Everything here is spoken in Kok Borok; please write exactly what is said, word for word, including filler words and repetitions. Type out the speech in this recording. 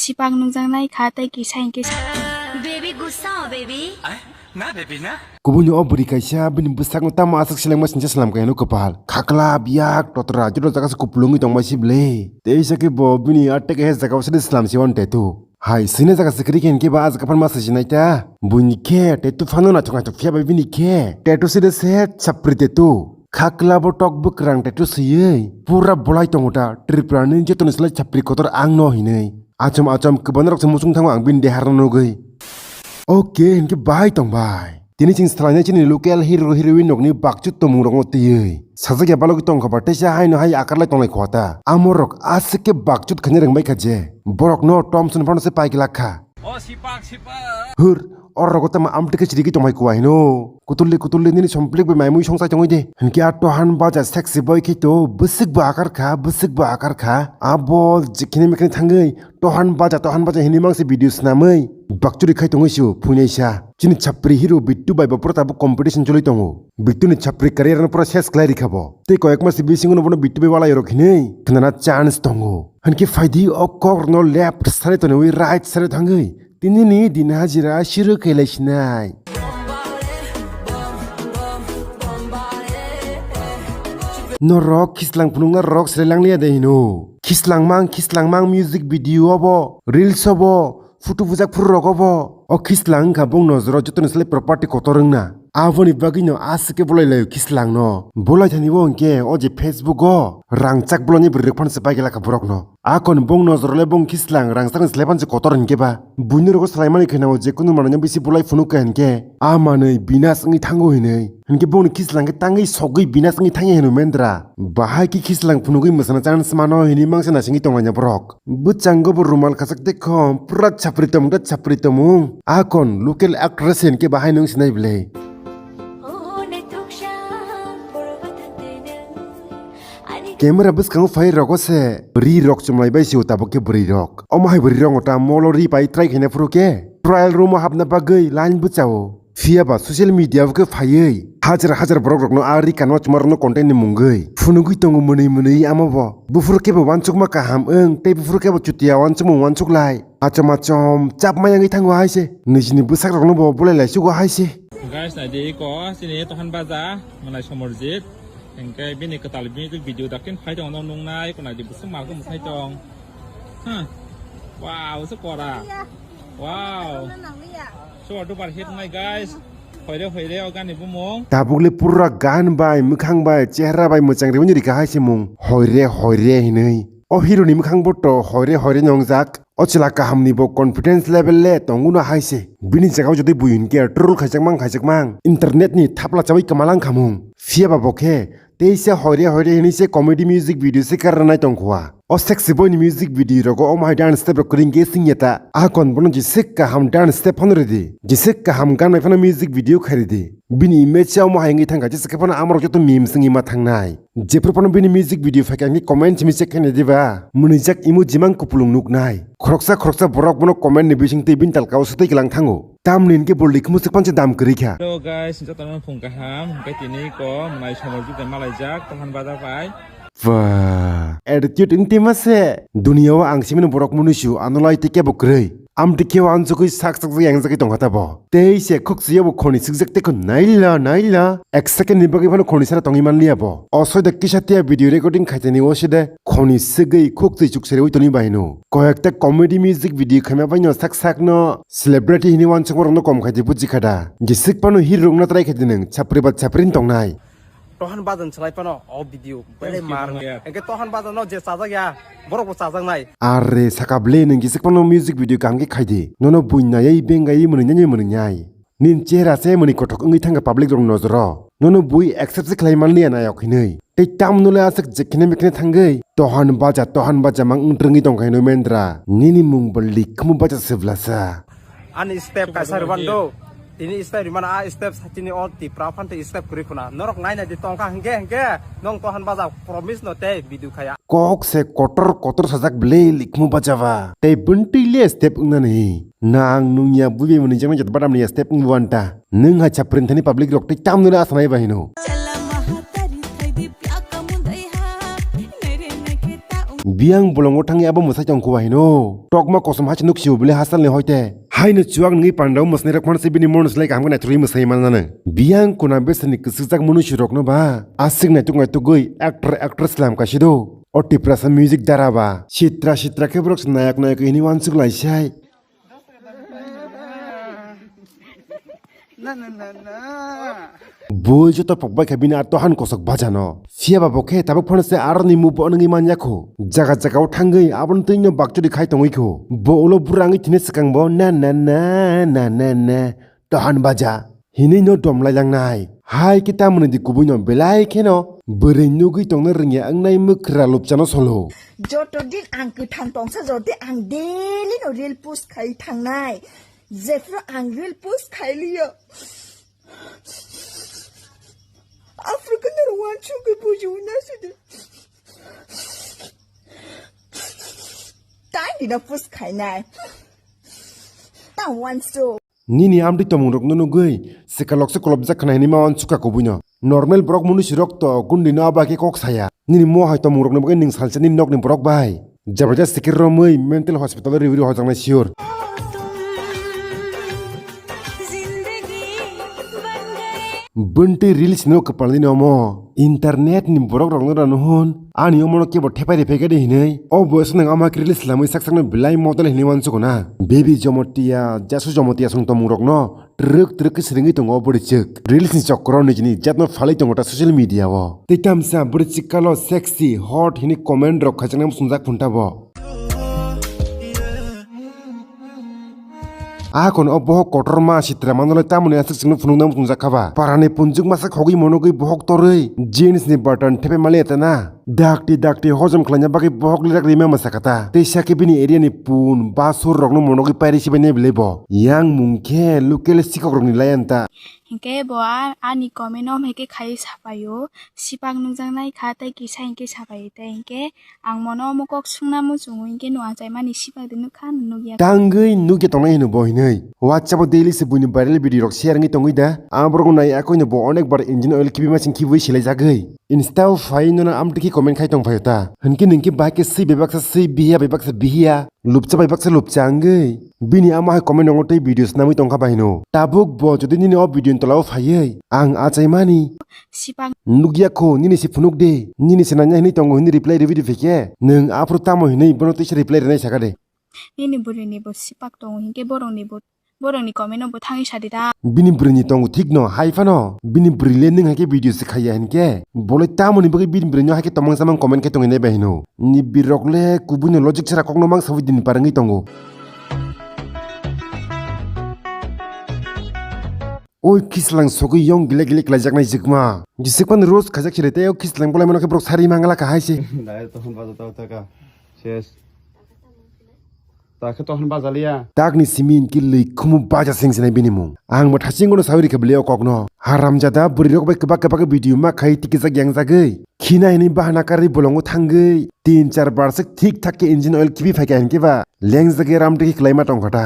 Sipak nungjaknai kha tei kisa hinkhe sa. Baby, gussa ho, baby. Na, baby, na. Kubuni o bwrwi kaisa bini bwsakno tamo aswk selengma singcha slam kaya no kwpal. Khakla biyak totra joto jaga se kupulungwi tongma si bwle. Teisa khe bo bini atek he jaga o side slam si on tattoo. Hai, sini jaga se kwrwi khe hinkhe ba a jaga phan ma se sinai ta. Buini khe tattoo phano naithok naithok phiya bai bini khe. Tattoo side se chapri tattoo. Khakla bo tok bwkrang tattoo swiwi pura bolai tongo ta, Tripura ni jotoni slai chapri kotor ang no hinwi. Achom achom kwbangma rok se muchung thango ang bini deha rok nugwi. Oke, hinkhe bahai tong bai. Tini chwng salainai chini local hero heroine rokni bakchut tongmung rokno twiwi. Sajak ya balogwi tongkha ba teisa haino hai akarlai tonglai kho ta. Amo rok aswk khe bakchut khaina rwngbai kha je. Borokno Thomson phano se paigwlak kha. O sipak, sipak. Hur, oro rogo tamo amtwkhe chirigwi tongmai kuwa hino. Kutulli kutulli nini somplik bai maimui songsai tongwi de. Hinkhe a Tohan Baja sexy boy khe to bwswk bo akar kha, bwswk bo akar kha. Abo jikhini mikhini thangwi Tohan Baja, Tohan Baja hinwi mangse video swnamwi bakchuri khai tongwi sio phuinaisa. Chini chapri hero Bittu bai bo pura tabuk competition choli tongo. Bittu ni chapri career no pura ses khlai rikha bo. Tei koyek mas bisingo no bono Bittu bai walai rok hinwi khnana chance tongo. Hinkhe phaidi o kok rokno left side tonwi right side thangwi tinini din hajira shuru khailai sinai. Norok khislang phunukna rok srailang liya de hino. Khislang mang, khislang mang music video obo, reels obo, photo bujak phuru rok obo. O khislang wngkha bong nojoro jotoni slai property kotor wngna. Aboni bagwino aswk khe bolai laio khislang no. Bolai thani bo hinkhe o je Facebook o rangchak bolani bwrwi rok phano se paigwlak kha borok no. Akon bong nojoro le bong khislang rangchak ni slai phano se kotor hinkhe ba. Buino rogo salaimani kheno je kunu manwi no bisi bolai phunuk kha hinkhe. A manwi binas wngwi thango hinwi. Hinkhe bongni khislang khe tangwi sogwi binas wngwi thangya hino mendra. Bahai khe khislang phunugwi mwsana chance mano hinwi mangsa naisingwi tonglaina borok. Bwchango bo rumal khachak tei khom pura chapri tomung ta chapri tomung. Akon local actress hinkhe bahai nung sinai bwle. Camera bwskango phai rogo se ri rok chumlai bai sio tabuk khe bwrwi rok. Omo hai bwrwi rok ta molo ri pai try khaina phuru khe trial room o hapna bagwi line bwchao. Phiya ba social media o khe phaiwi hajar hajar borok rokno a ri kanma chuma rokno content ni mungwi phunugwi tongo mwnwi mwnwi amo bo. Buphuru khe bo uansukma kaham wng tei buphuru khe bo chutia uansukmung uansuk lai. Achom achom chapma yangwi thango hai se. Nijini bwsak rokno bo bolai lai sugo hai se. Guys, nai di ko chini Tohan Baja, Mwlai Somorjit. Hingke bini kwtal music video dakin phai tong nung nai ko nai di bwswk mal ko mwthai tong. Huh. Wow, se kora. Wow. Super duper hit nai guys. Hoire hoire o gani bumung. Tabukle pura gan bai, mwkhang bai, chehra bai mwchang ribani rika hai se mung. Hoire hoire hinui. O hero ni mwkhang bo to hoire hoire nongjak. O chwla kaham ni bo confidence level le tongo no hai se. Bini jaga o jodi bui hinkhe troll khaijak mang khaijak mang. Internet ni thapla chawi kwmalang khamung. Phiya ba bo khe teisa hoire hoire hinui se comedy music video se karnai tongkha. O sexy boy ni music video rogo omo hai dance step rok kwrwi hinkhe singya ta. A kon bono jisik kaham dance step phano ridi. Jisik kaham gan bai phano music video khai ridi. Bini image se omo hai wngwi thangkha, jesa khe phano amorok joto memes wngwi ma thangnai. Jephru phano bini music video phaikha hinkhe comment simi check khainai diba? Mwnwijak emoji mang kupulung nuknai. Khoroksa khoroksa borok bono comment ni bisingtwi bini talkao swtwi kwlang thango. Tamni hinkhe bo likhumung swk panse dam kwrwi kha. Hello guys, jotono phung kaham, hinkhe tini ko Mwlai Somorjit bai malaijak, Tohan Baja bai. Ba, attitude wng twi ma se. Duniya o ang simino borok mwnwi su, ano lai tei kebo kwrwi. Amtwi khe wansugwi sak sak jagwi yang jagwi tongkha ta bo. Tei se khuk swiya bo khoni sikjak tei kho naila naila. Ek second ni bagwi phano khoni sara tongwi manliya bo. O soida kisa tiya video recording khaitani o side khoni sigwi khuk twi chuk serewi toni bahino. Koyekta comedy music video khaima baino sak sak no celebrity hini wansukma rokno kom khaidi bujikha da. Gisik phano hero rokno try khaidi nwng chapri ba chapri ni tongnai. Tohan Bajan salai phano o video belai mar. Hwnkhe Tohan Bajan no je chajak ya, borok bo chajak nai. Are saka bwle nwng gisik phano music video kaham khe khaidi. Nono bui naiwi bengai mwnwi nai mwnwi nai. Nin chehra se mwnwi kothok wngwi thangkha public rok nojoro. Nono bui accept se khlai manliya nayok hinwi. Tei tamno le aswk jekhne mekhne thangwi Tohan Baja, Tohan Baja mang wng twrwngwi tongkha hinwi mendra. Nini mung bo likhmu bacha se bwlasa. Ani step kaisa rwbando. Tini step rwmano a step sachini o Tipra phante step kwrwi khuna. Norok naina di tongkha hwnkhe hwnkhe nong Tohan Baja promise no tei video khaya. Kok se kotor kotor sajak bwle likhmu bacha ba. Tei bwntwi le step wngnani. Nang nungya buibai mwnwi jaknai jat badam niya step wngwi wanta. Nwng hai chaprin thani public rok tei tamno le asanai ba hino. Biyang bolongo thangwi abo mwsai tongkho bahino. Tokma kosom hai se nuk sibo bwle hachal ni hoite. Haino chuwak nungwi pandao mwsnai rok phano se bini mono slai kaham khe naithokgwi mwsai mannani. Biyang kuna beseni kwswkjak munusu rokno ba aswk naituk naitugwi actor actress slam kaisi do. O Tiprasa music dara ba sitra sitra khe borok se nayak nayak hinwi wansuk lai sai. Na, na, na, na. Bui joto pokbai kha bini a tohan kosok bajano. Phiya ba bo khe tabuk phano se aroni mu bo nungwi man ya kho. Jaga jaga o thangwi abono twi no bakchori khai tongwi kho. Bo ulo bura wngwi thini swkang bo na, na, na, na, na, na. Tohan baja. Hinwi no dom lai langnai. Hai khe tamoni di kubui no belai kheno. Bwrwi nugwi tongna rwngya wngnai mwkhra lupchano solo. Joto din ang kwthang tongsa jodi ang daily no reel post khai thangnai. Jephru ang reel post khai liyo. Aphru khe norok wansugwi bujiwi na sidi. Tang dino post khainai. Tang wansu. Nini amtwi tongmung rokno nugwi swkalok se kolopjak khna hinwi ma wansukha kubuino. Normal borok munusi rok to gundino abo hai khe kok saya. Nini mo hai tongmung rokni bagwi nwng salsa nini nokni borok bai jabajak sikir romwi mental hospital o riwi hojak nai sure. Bwntwi reels no kwpal nini omo. Internet ni borok rokno rano hwn. Ani omono kebo thepai riphai khe de hinwi. O boyos nwng ama khe reels lamwi sak sakno belai model hinwi wansukgo na. Baby Jomotia, Jasu Jomotia song tongmung rokno twrwk twrwk khe swrwngwi tongo o bwrwi chwk. Reels ni chokro nijini jatno phalwi tongo ta social media o. Tei tamsa bwrwi chwk kalo sexy, hot hinwi comment rok khaijaknai muchungjak phunta bo. A kono o bohok kotorma sitra manwlai tamoni aswk chwngno phunuknai muchungjak kha ba. Parani punjwk masa khogwi monogwi bohok torwi jeans ni button thepai maliya ta na. Dakti dakti hojom khlaina bagwi bohok lirak rima mwsa kha ta. Tei sakhe bini area ni pun basur rokno monogwi pairi sibainai belai bo. Yang mung khe local sikhok rokni layan ta. Hinkhe bo a-, ani comment no hai khe khai sapaio. Sipak nukjaknai kha tei kisa hinkhe sapaio tei hinkhe ang mono omo kok sungna muchungo hinkhe no achaimani sipak de nukha, no nukya. Tangwi nukya tongnai hino bo hinwi. WhatsApp o daily se buini viral video rok share wngwi tongwi da. Ang borok nai akoino bo onek bar engine oil khibi masing khibwi silai jagwi. Insta o phai nono amtwkhe comment khai tong phaio ta. Hinkhe nwng khe bahai khe swi bebaksa swi bihiya bebaksa bihiya. Lupcha bai baksa lupcha wngwi bini ama hai comment rongo tei video swnamwi tongkha bahino. Tabuk bo jodi nini o video ni tola o phaiwi ang achaimani sipak nukya kho, nini se phunuk de, nini se nanya hinwi tongo hinwi reply riwi riphi khe nwng aphuru tamo hinwi bono twisa reply rinai saka de. Nini bwrwi ni bo sipak tongo hinkhe borok ni bo, borok ni comment no bo thangwi sadi da. Bini bwrwi ni tongo thik no hai phano bini bwrwi le nwng hai khe video se khaiya hinkhe bolai tamo ni bagwi bini bwrwi no hai khe tomang samang comment khe tongwi nai bahino. Ni birok le kubui no logic chara kok no mang sawi din parangwi tongo. Oi khislang sogwi yong gile gile khlaijaknai jikma. Jisik pan roast khaijak siri tei o khislang bolai mano khe borok sari mangala kahai se. Dai to hon baja to taka. Ses. Ta khe to hon baja liya. Takni simi inki lwi khumu baja sing sinai bini mung. Ang bo thaching gono sawi rikha bwleo kokno. Haramjada bwrwi rok bai kwbak kwbak video ma khai tikijak yang jagwi. Khina hinwi bahana karwi bolongo thangwi tin char bar se thik thak khe engine oil khibi phaikha hinkhe ba lengjagwi ram twi khlaima tongkha ta.